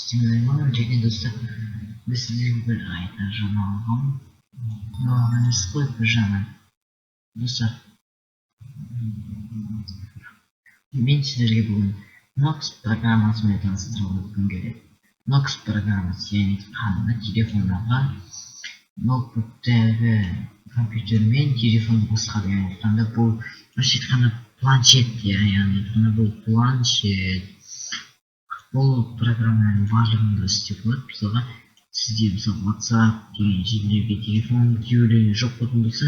Істемей және, достар, біз сіздерге бір айтар жаңалығым, жаңалық емес қой, бір жағынан. Достар, мен сіздерге бүгін Nox программасымен таныстырып өткім келеді. Nox программасы, яғни айтқанда, телефондағы, ноутбуктегі компьютермен телефонды басқару, яғни айтқанда, бұл былайша айтқанда, планшет, иә, яғни айтқанда, бұл планшет. Бұл программаның барлығында істеуге болады. Мысалға, сізде, мысалы, WhatsApp деген желілерге телефон кейбіреуінде жоқ болатын болса,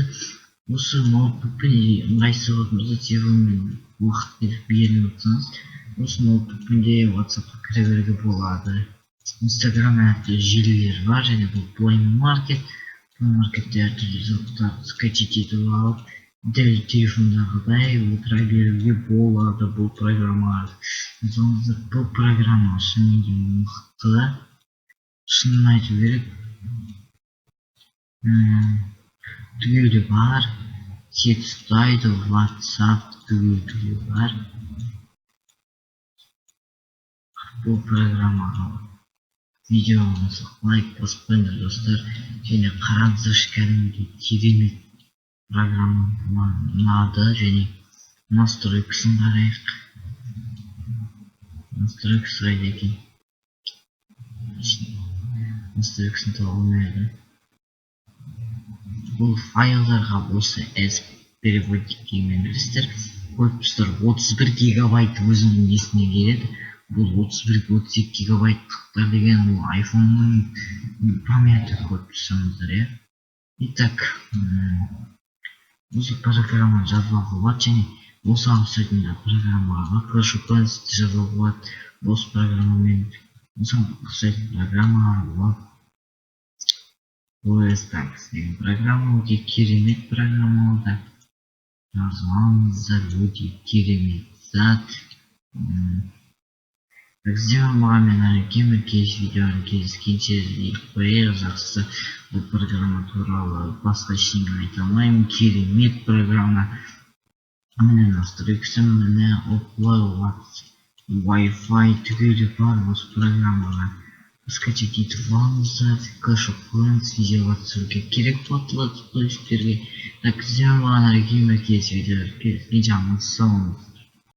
осы ноутбукпен или ыңғайсыз болатын болса, телефонмен уақыт беріліп отырсаңыз, осы ноутбукпен де WhatsAppқа кіре беруге болады. Инстаграм, әртүрлі желілер бар. Және бұл Play Market. Play Marketте әртүрлі заттарды скачать етіп алып, дәл телефондағыдай отыра беруге болады бұл программаларды. Мысалы, бұл программа шынымен де мықты, шынын айту керек. Түгелі бар, сеть ұстайды, WhatsApp түгел түгел бар. Бұл программаға видео лайк басып қойыңдар, достар, және қараңыздаршы, кәдімгідей керемет программа, маған ұнады. Және настройкасын қарайық. Настройкасы қайда екен? Настройкасын таба алмайды. Бұл файлдарға болса, S переводик дегенмен білесіздер, көріп тұрсыздар, 31 гигабайт өзінің несіне келеді. Бұл 31, 32 гигабайттықтар деген ол айфонның памяти, көріп тұрсаңыздар, иә. Итак, осы программаны жазып алуға болады және осыған ұқсайтын да программалар бар. Clash of Clans жазуға болады осы программамен, осыған ұқсайтын программалар болады. OS деген программа өте керемет программа, ол да жазып алыңыздар, өте керемет зат. Сіздер маған мен келесі видеоны кездескенше дейіп қояйық. Жақсы, бұл программа туралы басқа ештеңе айта алмаймын. Керемет программа. Міне, настройкасы, міне, оплай, Wi-Fi түгелі бар. Осы программаға скачать етіп алыңыздар. Clash of Clans видеоға түсіруге керек болады летсплейштерге. Так, сіздер маған келесі видео кездескенше, аман сау болыңыз.